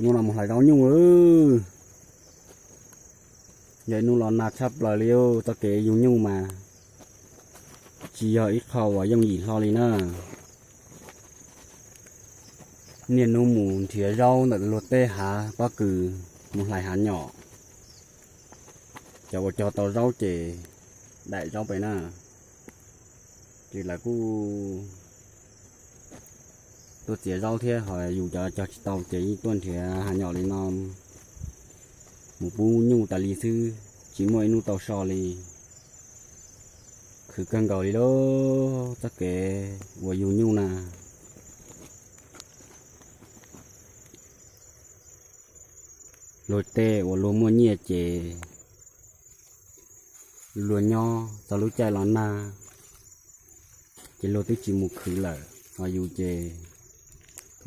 Hnub no mus hlais zaub nyuj. Yog ib hnub los nag tshaj plaws li, txoj kev yug nyuj mas tsis yog ib qho uas yooj yim hlo li na. Niaj hnub mus nrhiav zaub ntawm luag tej hav pob kws, mus hlais hav nyom. Cov uas cog tau zaub ces daim zaub pem na, ces lawv kuj tuaj txiav zaub thiab, ho yus cov cog tsis tau ces yeej tuaj nrhiav hav nyom li no mus pub nyuj tas li xwb, tsis muaj ib hnub tau so li. Khwv kawg nkaus li lauj, txoj kev uas yug nyuj na. Luag tej uas luag muaj nyiaj ces luag nyob txog lub caij los nag ces luag twb tsis mus khwv lawm, ho yus ces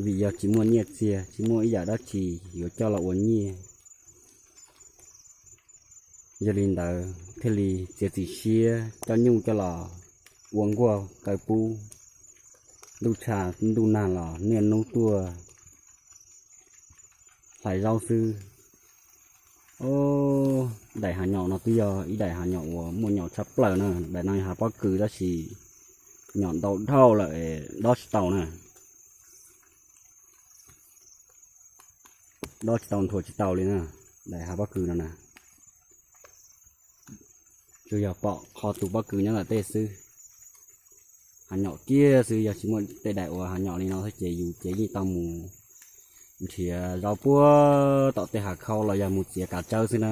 vim yog tsis muaj nyiaj txiag, tsis muaj ib yam dab tsi yuav coj los ua nyiaj. Yog li ntawd thiaj li txiav txim siab coj nyuj coj los ua nkuaj kaw pub. Ntuj tshav ntuj nag los niaj hnub tuaj hlais zaub xwb. Daim hav nyom no twb yog ib daim hav nyom uas muaj nyom tshaj plaws na. Daim no hav pob kws tab sis nyom ntau dhau lawm es dob tsis tau na. Dob tsis tau, nthuav tsis tau li na. Daim hav pob kws no na, tsuas yog pom qho tus pob kws nyob ntawm tej xwb. Hav nyom kiag xwb, yog tsis muaj tej daim uas hav nyom li no thiab ces yus ces yeej tau mus nrhiav zaub puag tom tej hav khaub los yog mus txiav kav tsawb xwb na,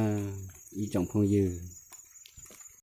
ib tsoom phooj ywg.